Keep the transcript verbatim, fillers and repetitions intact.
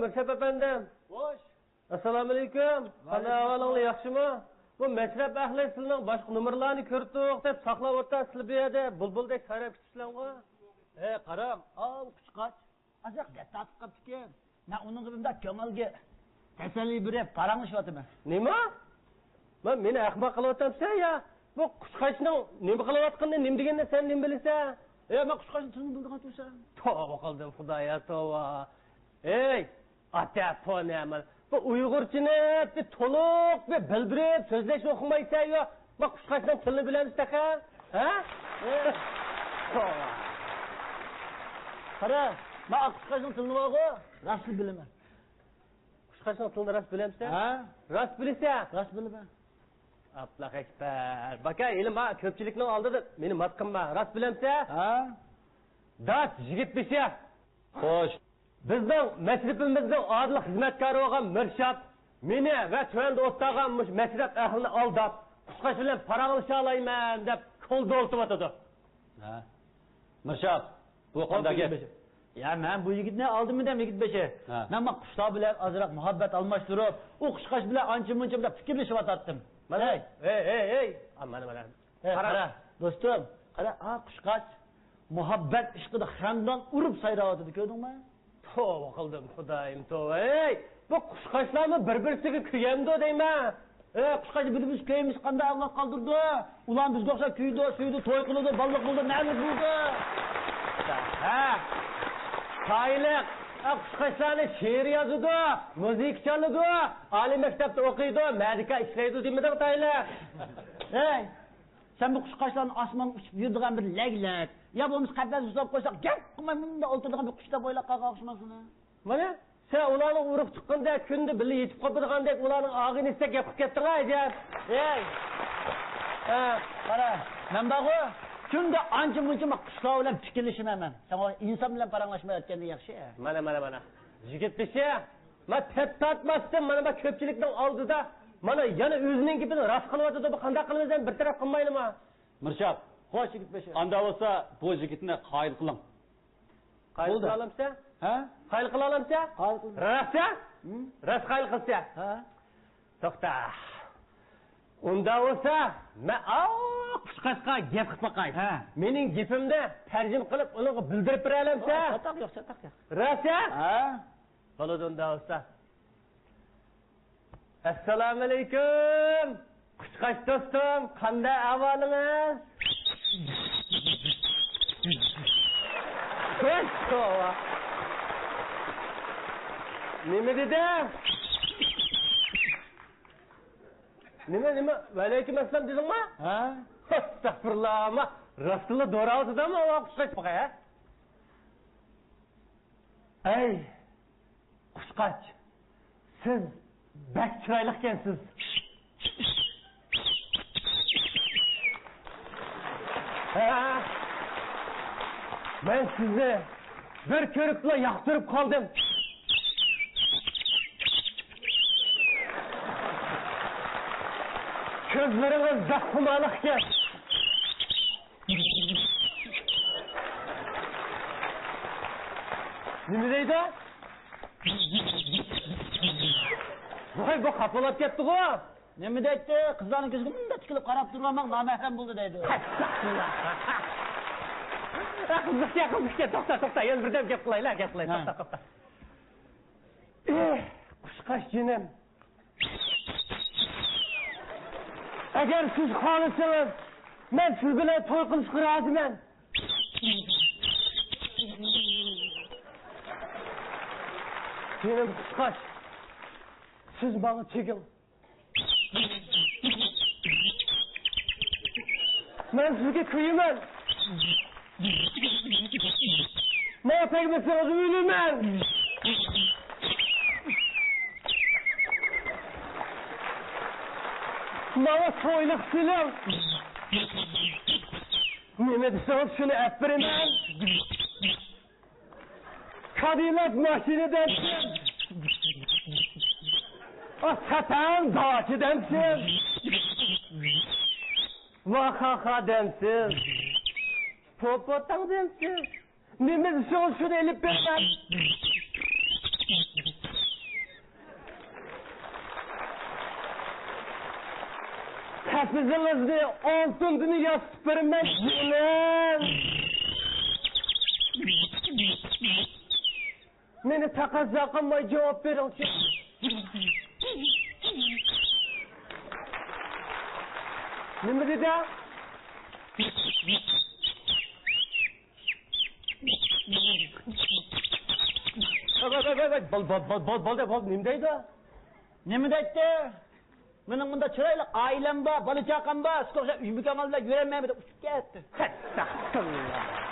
مەشرەپ ئەپەندىم. خوش. ئەسسالامۇئەلەيكۇم. قانداق ئەھۋالىڭلار، ياخشىمۇ؟ بۇ مەشرەپ ئەھلى سىلىنىڭ باشقا نومۇرلارنى كۆرۈپتۇق دەپ ساقلاۋاتقان، سىلى بۇ يەردە بۇلبۇلدەك سايراپ كېتىشلەڭغۇ. ھە، قاراڭ، ئاۋۇ قۇشقاچ ئازراق دەرد تارتىپ قاپتىكەن. مەن ئۇنىڭغا بۇنداق كۆڭۈلگە تەسەللى بېرىپ پاراڭلىشىۋاتىمەن. نېمە؟ ما، مېنى ئەخمەق قىلىۋاتامسەن يا؟ بۇ قۇشقاچنىڭ نېمە قىلىۋاتقىنىنى، نېمە دېگىنىنى سەن نېمە بىلىسەن؟ ئە، مەن قۇشقاچنىڭ تىلىنى بىلىدىغان تۇرسام. توۋا قىلدىم خۇدايا، توۋا. ئەي، ئاتا پونەمىل، بۇ ئۇيغۇرچىنى بىر تولۇق بىر بىلدۈرۈپ سۆزلەشنى ئۇقمايسەن يا؟ ما قۇشقاچنىڭ تىلىنى بىلەمسەن تېخى؟ ھە؟ توۋا. قارا، ما قۇشقاچنىڭ تىلىنى بارغۇ، راستلا بىلىمەن. قۇشقاچنىڭ تىلىنى راست بىلەمسەن؟ ھە؟ راست بىلىسەن؟ راست بىلىمەن. ئاللاھۇ ئەكبەر. باكا، ھېلى ما كۆپچىلىكنىڭ ئالدىدا مېنى مات قىلما. راست بىلەمسەن؟ ھە؟ داس يىگىت بېشى. خوش. بىزنىڭ مەشرىپىمىزنىڭ ئادىل خىزمەتكارى بولغان مىرشات مېنى ۋە تۆۋەندە ئولتۇرغان مۇشۇ مەشرەپ ئەھلىنى ئالداپ، قۇشقاچ بىلەن پاراڭلىشالايمەن دەپ كولدا ئولتۇرۇۋاتىدۇ. ھە. مىرشات، بۇ قانداق گەپ؟ يا، مەن بۇ يىگىتنى ئالدىم دەم، يىگىت بېشى. ھە. مەن ما قۇشلار بىلەن ئازراق مۇھەببەت ئالماشتۇرۇپ، ئۇ قۇشقاچ بىلەن ئانچە-مۇنچە بىلەن پىكىرلىشىۋاتاتتىم. مانا. ھەي. ھەي، ھەي، ھەي. ئا، مانا، مانا. ھەي، قارا. قارا، دوستۇم، قارا، ئا، قۇشقاچ مۇھەببەت ئىشقىدا خەندان ئۇرۇپ سايراۋاتىدۇ، كۆردۈڭمۇ؟ توۋا قىلدىم خۇدايىم، توۋا. ھەي، بۇ قۇشقاچلارمۇ بىر-بىرسىگە كۆيەمدۇ دەيمەن. ئە، قۇشقاچ بىر-بىرسىگە كۆيمىسە قانداق ئەۋلاد قالدۇرىدۇ؟ ئۇلار بىزگە ئوخشاپ كۆيىدۇ، سۆيىدۇ، توي قىلىدۇ، بالىلىق بولىدۇ، نەلىك بولىدۇ؟ ھە، تايلىق، ئە، قۇشقاچلارنى شېئىر يازىدۇ، مۇزىكا چالىدۇ، ئالىي مەكتەپتە ئوقۇيدۇ، مەدىكا ئىشلەيدۇ دېمىدىڭ تايلىق؟ ھەي، سەن بۇ قۇشقاچلارنى ئاسمانغا ئۇچۇپ يۈرىدىغان بىر لەگلەك، يا بولمىسا قەپەسكە سولاپ قويساق گەپ قىلماي مۇنداق ئولتۇرىدىغان بىر قۇشتەك ئويلاپ قالغان ئوخشىمامسىلەر؟ مانا، سەن ئۇلارنىڭ ئۇرۇق تۇغقىنىدەك، كۈندە بىللە يېتىپ قاپىدىغاندەك، ئۇلارنىڭ ئاغىنىسىدەك گەپ قىلىپ كەتتىڭ-ھە، ئەجەب. ھەي! ھە، قارا، مەن بارغۇ، كۈندە ئانچە-مۇنچە قۇشلار بىلەن پىكىرلىشىمەن مەن. سەن ئۇ ئىنسان بىلەن پاراڭلاشمايۋاتقاندىن ياخشى. مانا، مانا، مانا. يىگىت بېشى، مانا تەپ تارتماستىن، مانا بۇ كۆپچىلىكنىڭ ئالدىدا، مانا يەنە ئۆزىنىڭ گېپىنى راست قىلىۋاتىدۇ، بۇ قانداق قىلىمىز، بىر تەرەپ قىلمايلىما؟ مىرشات. خوش، يىگىت بېشى. ئاندا بولسا، بۇ يىگىتنى قايىل قىلىڭ. قايىل قىلالامسەن؟ ھە؟ قايىل قىلالامسەن؟ قايىل قىل. راستسەن؟ ھىم؟ راست قايىل قىلسەن؟ ھە. توختا. ئۇندا بولسا، مەن ئاۋۇ قۇشقاچقا گەپ قىلىپ باقاي. ھە. مېنىڭ گېپىمنى تەرجىمە قىلىپ، ئۇنىڭغا بىلدۈرۈپ بېرەلەمسەن؟ چاتاق يوق، چاتاق يوق. راستسەن؟ ھە. بولىدۇ، ئۇندا بولسا. ئەسسالامۇئەلەيكۇم، قۇشقاچ دوستۇم، قانداق ئەھۋالىڭىز؟ خوش، توۋا. نېمە دېدى؟ نېمە، نېمە؟ ۋەئەلەيكۇم ئەسسالام دېدىڭما؟ ھە؟ ئەستەغپۇرۇللا، ما راستلا دورا ئالدىدامۇ قۇشقاچ باقاي، ھە؟ ئەي، قۇشقاچ، سىز بەك چىرايلىقكەنسىز. ھە، مەن سىزنى بىر كۆرۈپلا ياقتۇرۇپ قالدىم. كۆزلىرىڭىز بەك خۇمارلىق ئىكەن. نېمە دەيدۇ؟ ۋاي، بۇ خاپا بولۇپ كەتتىغۇ. نېمە دەيتتى؟ قىزلارنىڭ كۆزىگە مۇنداق تىكىلىپ قاراپ تۇرۇۋالماڭ، نامەھرەم بولدى دەيدۇ. ئەستەغپۇرۇللا. ئە، قىزىقكەن، قىزىقكەن. توختا، توختا. يەنە بىردەم گەپ قىلايلى، گەپ قىلايلى. ھە. توختا، توختا. ئېھ، قۇشقاچ جېنىم. ئەگەر سىز خالىسىڭىز، مەن سىز بىلەن توي قىلىشقا رازىمەن. جېنىم قۇشقاچ، سىز ماڭا تېگىڭ. مەن سىزگە كۆيىمەن. ماڭا تەگمىسىڭىز ئۆلىمەن. ماڭا تويلۇق سېلىڭ. نېمە دېسىڭىز شۇنى ئەپ بېرىمەن. كادىلاك ماشىنا دەمسىز؟ ئا، سەپەن داچا دەمسىز؟ ۋاخاخا دەمسىز؟ پوپوتاڭ دەمسىز؟ نېمە دېسىڭىز شۇنى ئېلىپ بېرىمەن. قەپىسىڭىزنى ئالتۇندىن ياسىتىپ بېرىمەن، جېنىم. مېنى تەقەززا قىلماي جاۋاب بېرىڭچى. نېمە دېدى؟ ۋاي، ۋاي، ۋاي، ۋاي، بول، بول، بول، بول، بولدى، بولدى، نېمە دەيدۇ؟ نېمە دەيتتى؟ مېنىڭ مۇنداق چىرايلىق ئائىلەم بار، بالا-چاقام بار، سىزگە ئوخشاپ ئۈجمە-كامال بىلەن يۈرەلمەيمەن دەپ ئۇچۇپ كەتتى. ئەستەغپۇرۇللا.